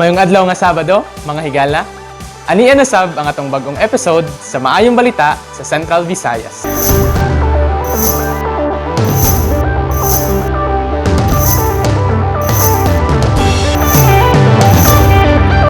Maayong adlaw nga Sabado, mga higala. Ania na sab ang atong bagong episode sa Maayong Balita sa Central Visayas.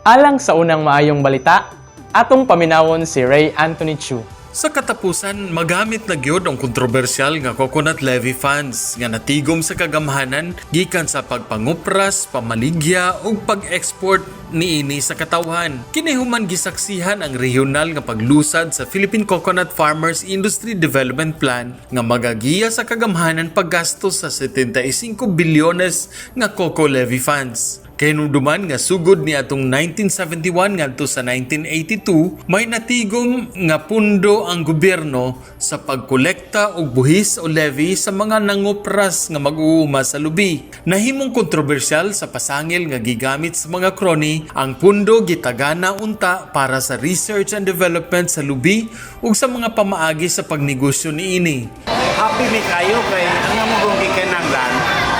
Alang sa unang maayong balita, atong paminawon si Ray Anthony Chu. Sa katapusan, magamit na gyud ang kontrobersyal nga coconut levy funds nga natigom sa kagamhanan gikan sa pagpangupras, pamaligya ug pag-export niini sa katawhan. Kini human gisaksihan ang regional nga paglusad sa Philippine Coconut Farmers Industry Development Plan nga magagiya sa kagamhanan paggasto sa 75 bilyones nga coco levy funds. Kahinumduman nga sugod ni atong 1971 ngadto sa 1982, may natigom nga pundo ang gobyerno sa pagkolekta og buhis o levy sa mga nangupras nga mag-uuma sa lubi. Nahimong kontrobersyal sa pasangil nga gigamit sa mga crony, ang pundo gitagana unta para sa research and development sa lubi ug sa mga pamaagi sa pagnegosyo niini. Happy mi kayo kay ang amo kong gikinahanglan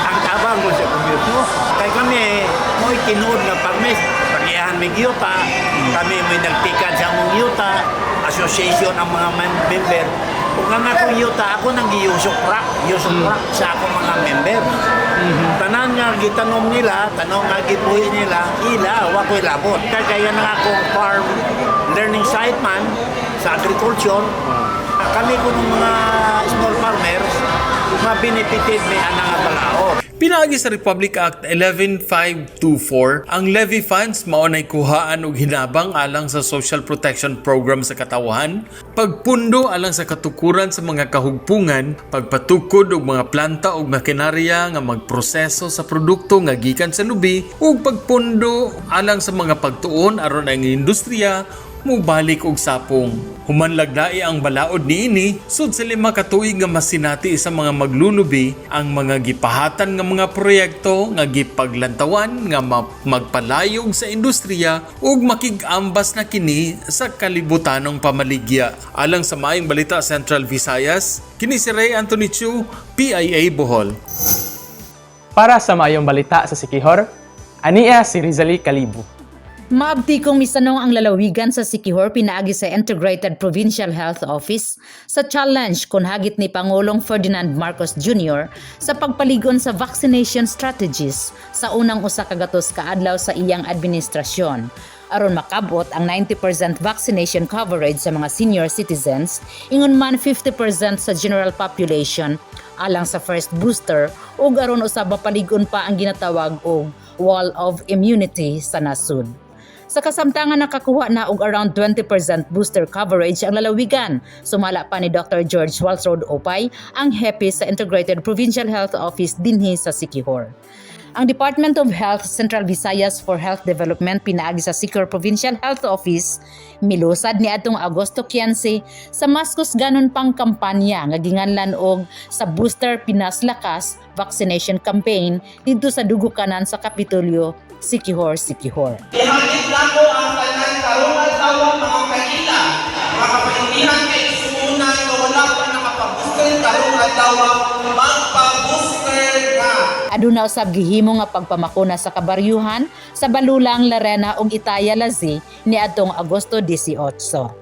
ang tabang mo sa gobyerno. Kay kami mo'y tinuod nga farmers, pagiyahan mi yuta, kami may nagtikan sa among yuta, association ang mga member. Ug ang akong yuta, ako nang giyusok rak sa akong mga member. Tanan nga gitanom nila, tanom nga gibuhi nila, ila, wa ko'y labot. Kaya kaya na akong farm learning site man sa agriculture, kami kung mga small farmers, ma-benefited may anang nga balaod. Pinaagi sa Republic Act 11524, ang levy funds mao nay kuhaan og hinabang alang sa social protection program sa katawhan, pagpundo alang sa katukuran sa mga kahugpungan, pagpatukod og mga planta og makinarya nga magproseso sa produkto nga gikan sa lubi, ug pagpundo alang sa mga pagtuon aron ang industriya mubalik og sapong. Human laglae ang balaod niini, sud sa 5 ka tuig nga masinati sa mga maglulubi ang mga gipahatan nga mga proyekto nga gipaglantawan nga magpalayog sa industriya ug makig-ambas na kini sa kalibutanong pamaligya. Alang sa Maayong Balita Central Visayas, kini si Ray Anthony Chu, PIA Bohol. Para sa Maayong Balita sa Siquijor, ania si Rizali Kalibu. Maabtikong misanong ang lalawigan sa Siquijor pinaagi sa Integrated Provincial Health Office sa challenge kung hagit ni Pangulong Ferdinand Marcos Jr. sa pagpaligon sa vaccination strategies sa unang 100 ka adlaw sa iyang administrasyon aron makabot ang 90% vaccination coverage sa mga senior citizens, ingon man 50% sa general population alang sa first booster ug aron usab mapaligon pa ang ginatawag og wall of immunity sa nasud. Sa kasamtangan, nakakuha na og around 20% booster coverage ang lalawigan. Sumala pa ni Dr. George Walsrod Opay, ang hepe sa Integrated Provincial Health Office dinhi sa Siquijor. Ang Department of Health Central Visayas for Health Development pinaagi sa Siquijor Provincial Health Office milusad ni atong Agosto 15 sa mas kusganon pang kampanya nga ginganlan og sa Booster Pinas Lakas vaccination campaign didto sa dugo kanan sa Kapitolyo, Siquijor, Siquijor. Ihagit nako ang tanan karong adlaw, mga kaila, mga kabayanihan kaigsuonan nga wala pa nakapabooster karong adlaw, magpa-booster na. Aduna usab gihimo nga pagpamakuna sa kabaryuhan sa Balulang, Larena ug Itaya Lazi niadtong Agosto 18.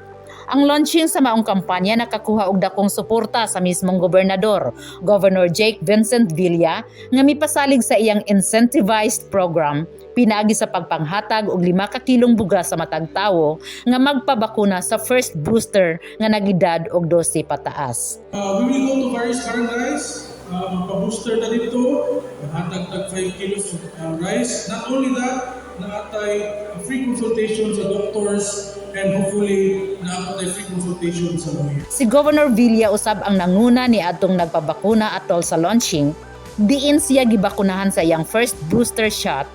Ang launching sa maong kampanya nakakuha og dakong suporta sa mismong gobernador, Governor Jake Vincent Villa, nga mipasalig sa iyang incentivized program pinaagi sa pagpanghatag og 5 ka kilong bugas sa matag tawo nga magpabakuna sa first booster nga nagedad og 12 pataas. We will go to various barangays, magpa-booster na dito, maghatag tag 5 kilos of rice. Not only that, naatay free consultation sa doctors and hopefully naatay free consultation sa lawyer. Si Governor Villa usab ang nanguna ni adtong nagpabakuna atol sa launching, diin siya gibakunahan sa iyang first booster shot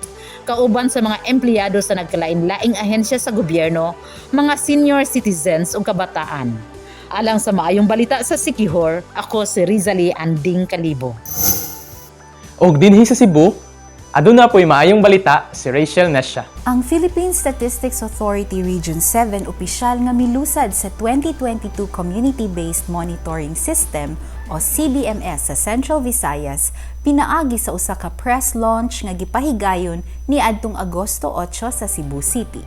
kauban sa mga empleyado sa nagkalain-laing ahensya sa gobyerno, mga senior citizens ug kabataan. Alang sa Maayong Balita sa Siquijor, ako si Rizali Anding Kalibo. Og dinhi sa Cebu, aduna po'y maayong balita si Rachel Nesha. Ang Philippine Statistics Authority Region 7 opisyal nga milusad sa 2022 Community-Based Monitoring System o CBMS sa Central Visayas pinaagi sa usa ka press launch nga gipahigayon niadtong Agosto 8 sa Cebu City.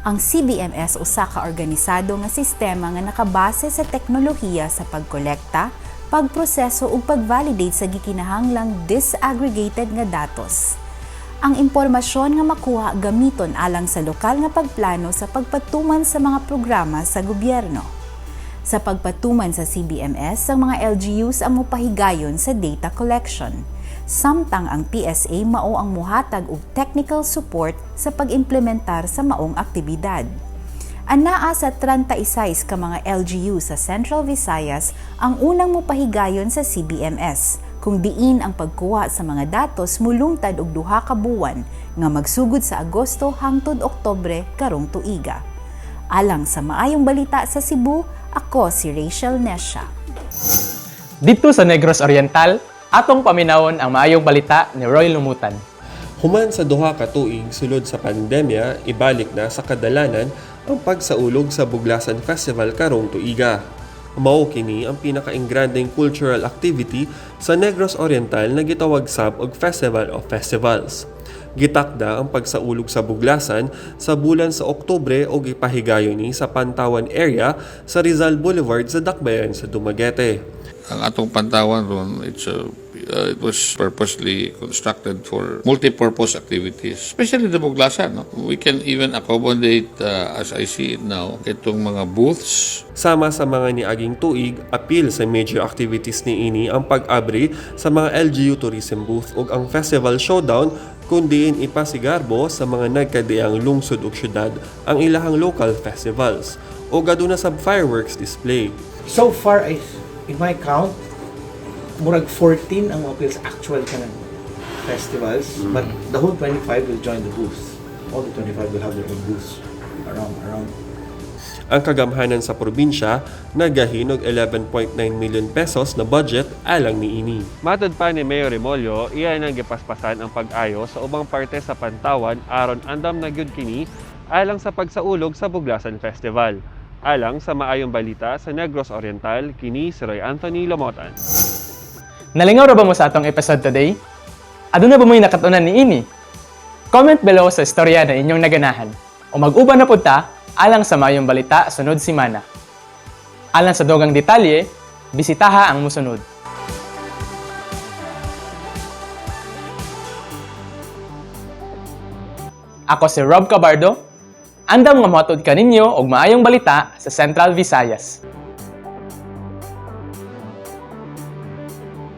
Ang CBMS usa ka organisado nga sistema nga nakabase sa teknolohiya sa pagkolekta, pagproseso ug pag-validate sa gikinahanglang disaggregated nga datos. Ang impormasyon nga makuha gamiton alang sa lokal nga pagplano sa pagpatuman sa mga programa sa gobyerno. Sa pagpatuman sa CBMS, ang mga LGUs ang mopahigayon sa data collection. Samtang ang PSA mao ang muhatag og technical support sa pag-implementar sa maong aktibidad. Anaa sa 36 ka mga LGU sa Central Visayas ang unang mopahigayon sa CBMS, kung diin ang pagkuha sa mga datos mulungtad og 2 ka buwan nga magsugod sa Agosto hangtod Oktubre karong tuiga. Alang sa Maayong Balita sa Cebu, ako si Rachel Nesha. Dito sa Negros Oriental, atong paminawon ang Maayong Balita ni Roy Lumutan. Human sa 2 ka tuig sulod sa pandemya, ibalik na sa kadalanan ang pagsaulog sa Buglasan Festival karong tuiga. Mao kini ang pinakaingrandeng cultural activity sa Negros Oriental na gitawag sab og Festival of Festivals. Gitakda ang pagsaulog sa Buglasan sa bulan sa Oktubre o gipahigayon ni sa Pantawan area sa Rizal Boulevard sa Dakbayan sa Dumaguete. Ang atong Pantawan ron, it was purposely constructed for multi-purpose activities, especially the Buglasan. No? We can even accommodate, as I see it now, itong mga booths. Sama sa mga niaging tuig, apil sa major activities niini ang pag-abri sa mga LGU tourism booth ug ang festival showdown kung diin ipasigarbo sa mga nagkadiang lungsod ug syudad ang ilahang local festivals ug aduna sab fireworks display. So far, in my count, murag 14 ang moapil sa actual kanang festivals, but the whole 25 will join the booths. All the 25 will have their own booths around. Ang kagamhanan sa probinsya nagahin og 11.9 million pesos na budget alang niini. Matod pa ni Mayor Remollo, iya nang gipaspasan ang pag-ayo sa ubang parte sa Pantawan aron andam na gyud kini alang sa pagsaulog sa Buglasan Festival. Alang sa Maayong Balita sa Negros Oriental, kini si Roy Anthony Lomotan. Nalingaw ra ba mo sa atong episode today? Aduna ba mo'y nakatunan niini? Comment below sa istorya na inyong naganahan. O mag-uban na pud ta alang sa Maayong Balita sunod simana. Alang sa dugang detalye, bisitaha ang musunod. Ako si Rob Cabardo, andam nga mohatod kaninyo og maayong balita sa Central Visayas.